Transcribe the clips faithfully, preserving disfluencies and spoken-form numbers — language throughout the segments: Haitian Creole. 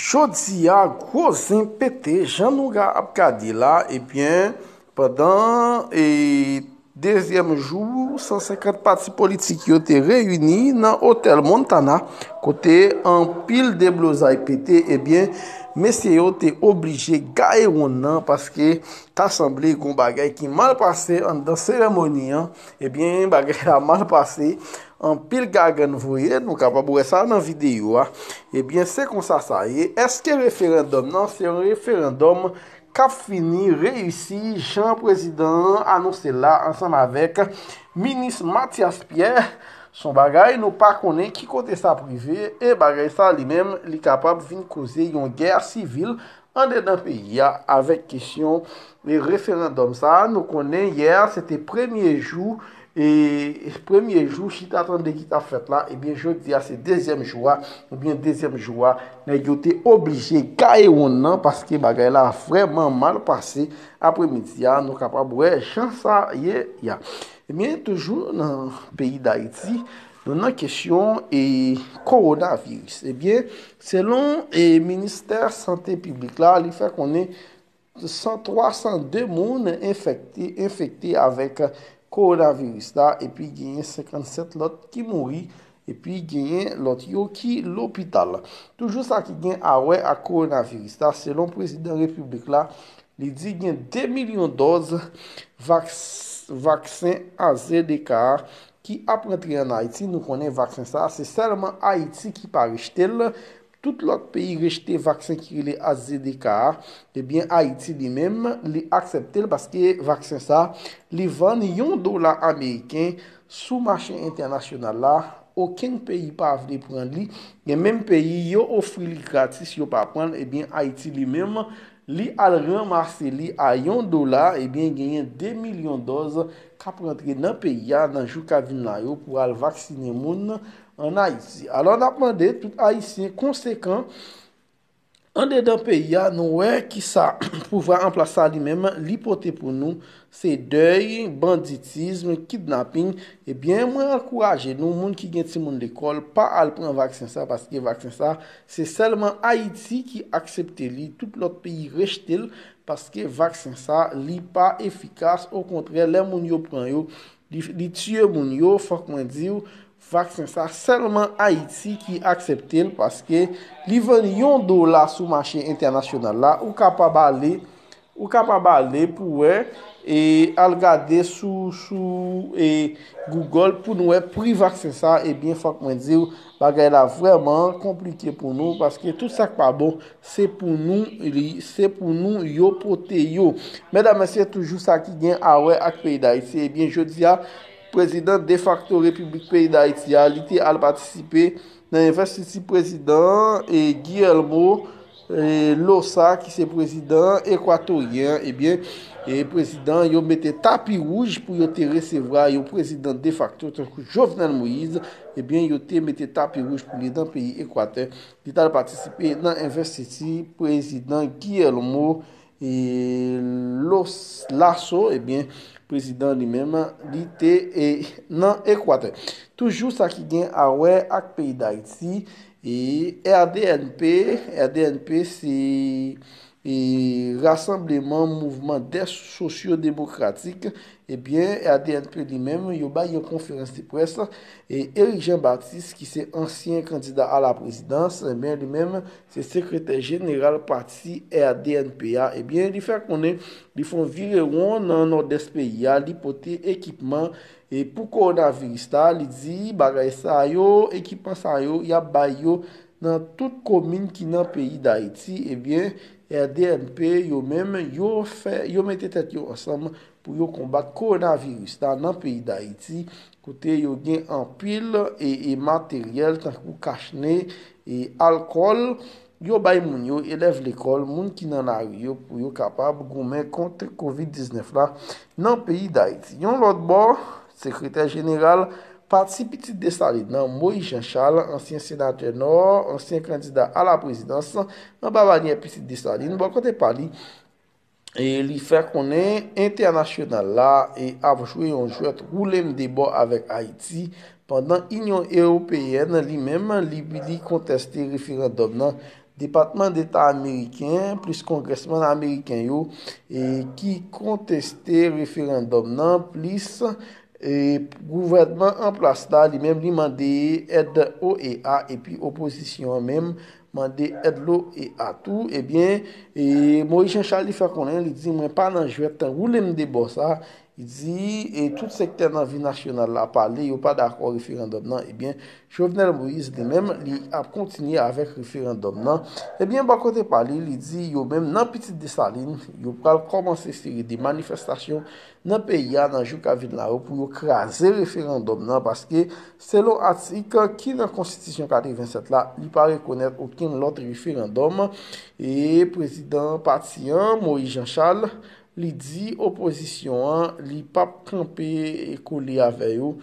Jodi a, gwo zen pete, jan nou ga ap gade la, ebyen, pandan e dezyèm jou, san senkant pati politik yo te reyini nan Otèl Montana, kote anpil deblozay pete, ebyen, mesye yo te oblije gaye wonn nan, paske ta sanble gon bagay ki mal pase anndan seremoni an, ebyen, bagay la mal pase, anpil gagann voye, nou kapab wè sa nan videyo a. Ebyen, se konsa sa ye. Èske referandòm nan se yon referandòm k ap fini reyisi jan prezidan an anonse la ansanm avèk minis Mathias Pierre? Se yon bagay nou pa konnen ki kote sa ap rive, e bagay sa li menm, li kapab vin koze yon gè sivil andedan peyi a avèk kesyon e referandòm sa a. Nou konnen yè a se te premye jou, e premye jou chita tande ki t ap fèt la, ebyen jodi a se dezyèm jou a, ebyen dezyèm jou a, nèg yo te oblije gaye wonn nan paske bagay la vrèman mal pase apremidi a, nou kapab wè jan sa ye a. Ebyen, toujou nan peyi Dayiti, nou nan kesyon e kowonaviris. Ebyen, selon e ministè sante piblik la, li fè konnen san, twa san de moun enfekte, enfekte avèk kowonaviris la, epi genyen senkannsèt lòt ki mouri, epi genyen lòt yo ki lopital. Toujou sa ki gen a wè ak kowonaviris la, selon prezidan repiblik la, li di gen de milyon dòz vaks-, vaksen A Z D K a ki ap rantre ann Ayiti. Nou konnen vaksen sa a, se sèlman Ayiti ki pa rejte l. Tout lòt peyi rejte vaksen ki rele A Z D K a. Ebyen, Ayiti li menm, li aksepte l paske vaksen sa a, li vann yon dola ameriken sou mache entènasyonal la. Okenn peyi pa vle pran li. Gen menm peyi, yo ofri li gratis, yo pa pran l. Ebyen, Ayiti li menm, li al ranmase li a yon dola. Ebyen, genyen de milyon dòz k ap rantre nan peyi a nan jou k ap vin la yo pou al vaksinen moun ann Ayiti. Alò, n ap mande tout Ayisyen konsekan andedan peyi a, nou wè kisa pouvwa an plas sa li menm li pote pou nou. Se dèy, banditism, kidnaping. Ebyen, mwen ankouraje nou, moun ki gen timoun lekòl, pa al pran vaksen sa, paske vaksen sa, se sèlman Ayiti ki aksepte li, tout lòt peyi rejte l, paske vaksen sa, li pa efikas. Okontrè, lè moun yo pran yo, li, li tiye moun yo. Fòk mwen di w, vaksen sa, sèlman Ayiti ki aksepte l, paske li vann yon dola sou mache entènasyonal la. Ou kapab ale, ou kapab ale pou wè, e al gade sou, sou, e Google pou nou wè pri vaksen sa. Ebyen, fòk mwen di w, bagay la vrèman konplike pou nou, paske tout sa k pa bon, se pou nou, li, se pou nou yo pote yo. Medam, mesye, toujou sa ki gen a wè ak peyi Dayiti. Ebyen, jodi a, prezidan defakto Repiblik peyi Dayiti a, li te al patisipe nan envestiti prezidan e Guillermo, e, Losa, ki se prezidan ekwatoryen. Ebyen, e prezidan yo mete tapi wouj pou yo te resevwa yon prezidan defakto tankou Jovenel Moïse. Ebyen, yo te mete tapi wouj pou li nan peyi Ekwatè. Li t al patisipe nan envestiti prezidan Guillermo, e, Los-, Lasso. Ebyen, prezidan li menm, li te, e, nan Ekwatè. Toujou sa ki gen a wè ak peyi Dayiti, e R D N P, R D N P se e Rassemblement Mouvement des Sociaux Démocratiques, ebyen, R D N P li menm, yo bay yon konferans de près, e Eric Jean Baptiste, ki se ansyen kandida a la prezidans, ebyen, li menm, se sekretè jeneral pati R D N P a, ebyen, li fè konnen li fè yon virewon nan Nòdès peyi a, li pote ekipman e pou kowonaviris la, li di bagay sa yo, ekipman sa yo, y ap bay yo nan tout komin ki nan peyi Dayiti, ebyen, R D N P yo menm, yo fè, yo mete tèt yo ansanm pou yo konbat kowonaviris la nan peyi Dayiti, kote yo gen anpil e, e materyèl tankou kachne e alkòl, yo bay moun yo, elèv lekòl, moun ki nan lari yo, pou yo kapab goumen kont kovid diznèf la nan peyi Dayiti. Yon lòt bò, sekretè jeneral Pati Pitit Desalin nan, Moïse Jean Charles, ansyen senatè Nò, ansyen kandida a la prezidans, anba banyè Pitit Desalin, bò kote pa li, e li fè konnen entènasyonal la e ap jwe yon jwèt woule m de bò avèk Ayiti, pandan Inyon Ewopeyèn li menm, li, li konteste referandòm nan. Depatman Deta ameriken, plis kongrèsman ameriken yo, e ki konteste referandòm nan, plis e gouvènman an plas la, li menm, li mande èd O E A, epi opozisyon an menm mande èd L O E A tou. Ebyen, e Moïse Jean Charles, li fè konnen, li di, mwen pa nan jwèt woule m de bò sa. Li di, e tout sektè nan vi nasyonal la pale, yo pa dakò referandòm nan. Ebyen, Jovenel Moïse, li menm, li ap kontinye avèk referandòm nan. Ebyen, bò kote pa li, li di, yo menm, nan Pitit Desalin, yo pral kòmanse seri de manifestasyon nan peyi a nan jou k ap vin la yo pou yo kraze referandòm nan, paske selon atik ki nan konstitisyon katreven sèt la, li pa rekonèt okenn lòt referandòm. E prezidan pati an, Moïse Jean Charles, li di opozisyon an, li p ap kanpe kole avè yo,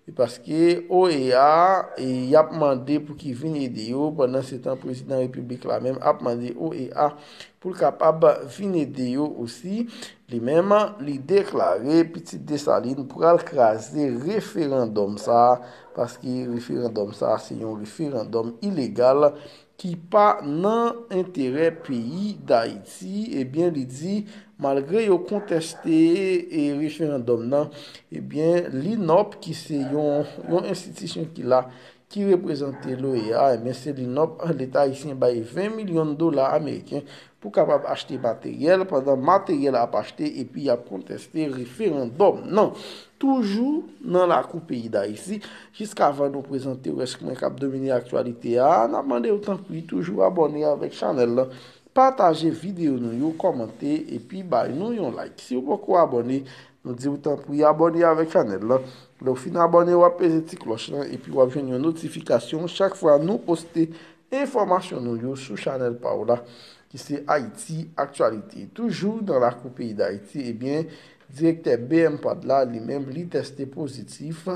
e paske O E A, e y ap mande pou ki vin ede yo, pandan se tan prezidan repiblik la menm ap mande O E A pou l kapab vin ede yo osi. Li menm, li deklare Pitit Desalin pral kraze referandòm sa a, paske referandòm sa a se yon referandòm ilegal ki pa nan enterè peyi Dayiti. Ebyen, li di, malgre yo konteste e referandòm nan, ebyen, Linop, ki se yon, yon enstitisyon ki la, ki reprezante L O E A, ebyen, se Linop, Leta ayisyen bay ven milyon dola ameriken pou kapab achte materyèl, pandan materyèl ap achte epi y ap konteste referandòm nan. Toujou nan lakou peyi Dayiti, jiskavan nou prezante w rès mwen k ap domine aktyalite a, n ap mande w tanpri toujou abòne avèk chanèl lan, pataje videyo nou yo, kòmante epi bay nou yon like. Si w poko abòne, nou di w tanpri abòne avèk chanèl lan. Lè w fin abòne, w ap peze ti klòch lan epi w ap jwenn yon notifikasyon chak fwa nou poste enfòmasyon nou yo sou chanèl pa w la, ki se Ayiti Aktyalite. Toujou nan lakou peyi Dayiti, ebyen, direktè B M P A D la, li menm, li tèste pozitif.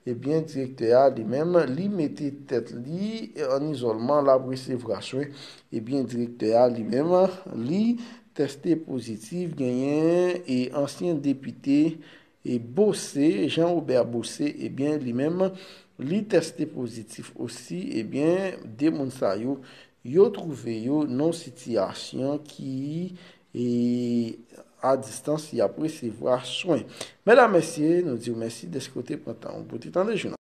Ebyen, direktè a, li menm, li mete tèt li an izòlman, l ap resevwa swen. Ebyen, direktè a, li menm, li tèste pozitif, genyen e ansyen depite e Bossé, Jean Robert Bossé, ebyen, li menm, li tèste pozitif osi. Ebyen, de moun sa yo, yo twouve yo nan sitiyasyon ki, e, a distans, y ap resevwa swen. Medam, mesye, nou di w mèsi dèske w te pran tan w pou te tande jounal.